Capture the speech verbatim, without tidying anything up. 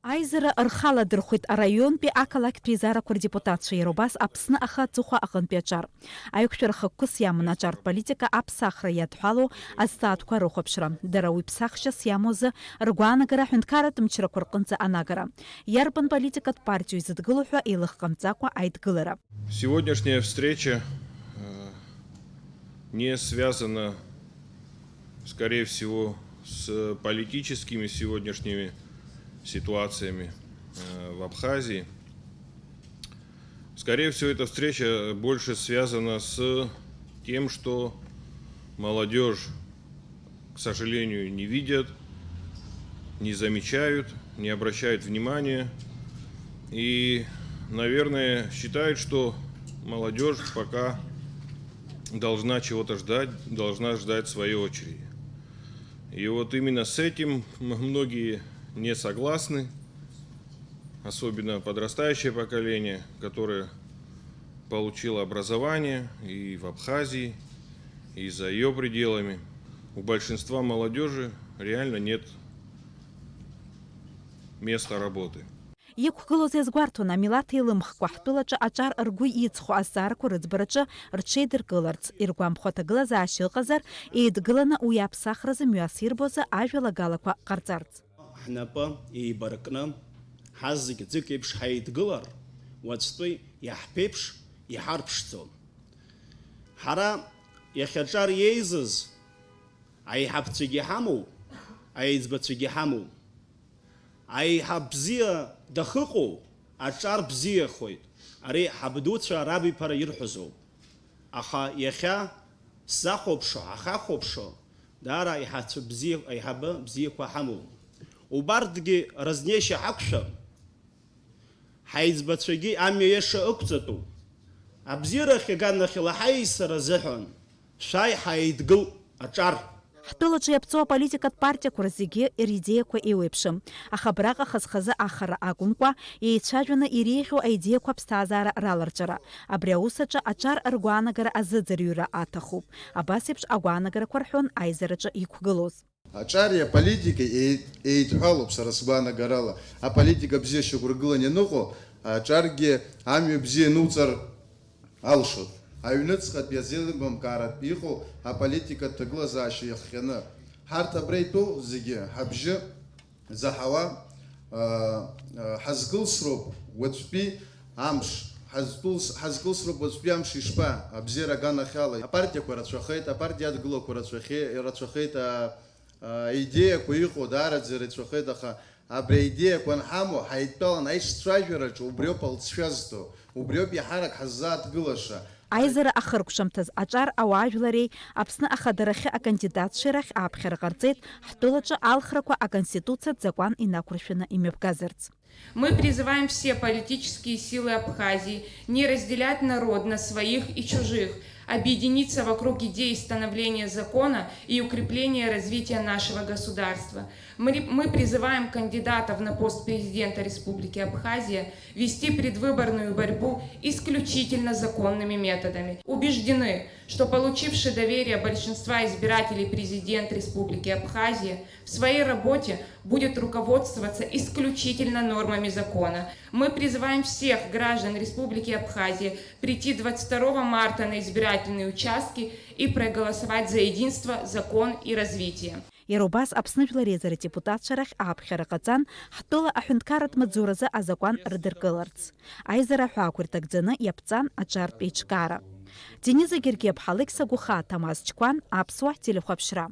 Аизара рхаладырхәит араионтәи ақалақьтә еизарақәа рдепутатцәа, иара убас Аԥсны ахы аҵыхәа аҟынтәи аҿар. Аиқәшәара хықәкыс иаман аҿартә политика аԥсахра иадҳәалоу азҵаатәқәа рыхәаԥшра, дара уи ԥсахшьас иамоу азы ргәаанагара аҳәынҭқарратә мчрақәа рҟынӡа анагара, иарбан политикатә партиоу изыдгыло ҳәа еилыхҟамҵакәа аидгылара. Сегодняшняя встреча э, не связана, скорее всего, с политическими сегодняшними ситуациями э, в Абхазии. Скорее всего, эта встреча больше связана с тем, что молодежь, к сожалению, не видят, не замечают, не обращают внимания. И, наверное, считают, что молодежь пока должна чего-то ждать, должна ждать своей очереди. И вот именно с этим многие не согласны, особенно подрастающее поколение, которое получило образование и в Абхазии, и за ее пределами. У большинства молодежи реально нет места работы. Иқәгылоз иазгәарҭон, амилаҭ еилымхкәа, ҳтәылаҿы аҿар ргәы иҵхо азҵаарақәа рыӡбараҿы рҽеидыркыларц, иргәамԥхо аҭагылазаашьа ыҟазар, еидгыланы уи аԥсахразы мҩас ирбо азы ажәалагалақәа ҟарҵарц. Ҳнапы еибаркны, ҳазегь ӡык еиԥш ҳаидгылар, уаҵәтәи иаҳԥеиԥш иҳарԥшӡом. Ҳара иахьа аҿар иеизыз, аиҳабцәагьы ҳамоу, аиҵбацәагьы ҳамоу. Аиҳаб бзиа дахыҟоу, аҿар бзиахоит. Ари ҳабдуцәа рабиԥара ирҳәозоуп. Аха иахьа сзахәаԥшуа, ҳахьахәаԥшуа, даара аиҳацәа бзиа, аиҳабы бзиақәа ҳамоуп. Убарҭгьы разнеишьа ҳақәшәап. Ҳаиҵбацәагьы амҩа иаша ықәҵатәуп. Абзиарахь аганахьала ҳаиасыр азыҳәан, шәааи ҳаидгыл аҿар. Ҳтәылаҿы иаԥҵоу аполитикатә партиақәа рзегьы ридеиақәа еиуеиԥшым. Аха абраҟа хаз-хазы ахара акәымкәа, еицәажәаны иреиӷьу аидеиақәа аԥсҭазаара раларҵәара. Абри аус аҿы аҿар ргәаанагара азыӡырҩра аҭахуп. Абас еиԥш агәаанагарақәа рҳәон аизараҿы иқәгылоз. Аҿари аполитикеи еи-, еидҳәалоуп сара сгәаанагарала. Аполитика бзиа шьақәыргылан ианыҟоу, аҿаргьы амҩа бзиа ануҵар алшоит. Аҩныҵҟатәи азеилымкааратә иҟоу аполитикатә ҭагылазаашьа иахҟьаны. Ҳарҭ абра итәоу зегьы ҳабжьы заҳауа, а, а, ҳазкылсроуп уаҵәтәи амш, ҳазкылс-, ҳазкылсроуп уаҵәтәи амш ишԥа, абзиара аганахьала. Апартиақәа рацәахеит, апартиа адгылақәа рацәахе-, рацәахеит, а, а, аидеиақәа иҟоу даараӡа ирацәахеит, аха абри аидеиақәа анҳамоу, ҳаидтәалан аишцәажәараҿы убриоуп алҵшәа зҭо, убриоуп иаҳарак ҳаззааҭгылаша. Аизара ахыркәшамҭаз аҿар ауаажәлареи Аԥсны ахадарахьы акандидатцәеи рахь ааԥхьара ҟарҵеит, ҳтәылаҿы алхрақәа аконституциатә закәан инақәыршәаны имҩаԥгазарц. Мы призываем все политические силы Абхазии не разделять народ на своих и чужих, объединиться вокруг идей становления закона и укрепления развития нашего государства. Мы ре-, мы призываем кандидатов на пост президента Республики Абхазия вести предвыборную борьбу исключительно законными методами. Убеждены, что, получивши доверие большинства избирателей президент Республики Абхазия, в своей работе будет руководствоваться исключительно нормами закона. Мы призываем всех граждан Республики Абхазия прийти двадцать второго марта на избирательные участки и проголосовать за единство, закон и развитие. Иара убас Аԥсны Жәлар Реизара адепутатцәа рахь ааԥхьара ҟаҵан, ҳтәыла аҳәынҭқарратә маҵзуразы азакәан рыдыркыларц. Аизара аҳәаақәа ирҭагӡаны иаԥҵан аҿартә еиҿкаара. Дениза Гергиаԥҳа, Алықьса Гәыхаа, Ҭамаз Чқәан, Аԥсуа телехәаԥшра.